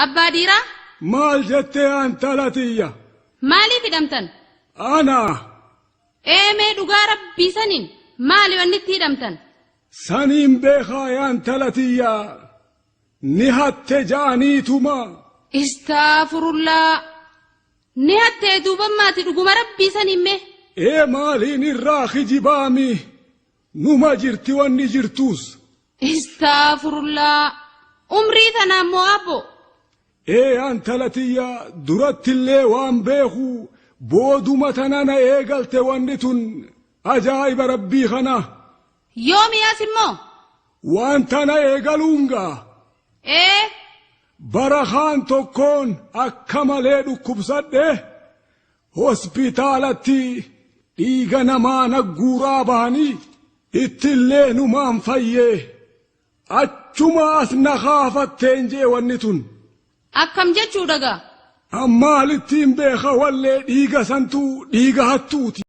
Abbaa dhiiraa? Maal jettee antala tiyya? Maaliif hidhamtan? Ana. Ee mee dhugaa rabbii saniin maali wanni itti hidhamtan? Saniin beekaa yaa intala tiyya. Ni hatte ja'aniituma. Istaafurullaa. Ni hattee duuban maati dhuguma rabbii saniin mee? Ee maaliin irraa kijibaami? Numa jirti wanni jirtuus. Istaafurullaa. Umrii tanaan moo abbo? Ee antala tiyya durattillee waan beeku booduma tana na eegalte wanni tun ajaa'iba rabbii kana. Yoomi as immoo? Waan tana eegaluun gaa. Ee. Bara kaan tokkoon akka malee dhukkubsadhe hospitaalatti dhiiga namaa nagguuraa bahanii ittillee numaan fayyee achuma as na kaafatteen jee wanni tun. Akkam jechuudha gaa? An maalittiin beeka wallee dhiiga santuu dhiiga hattuuti.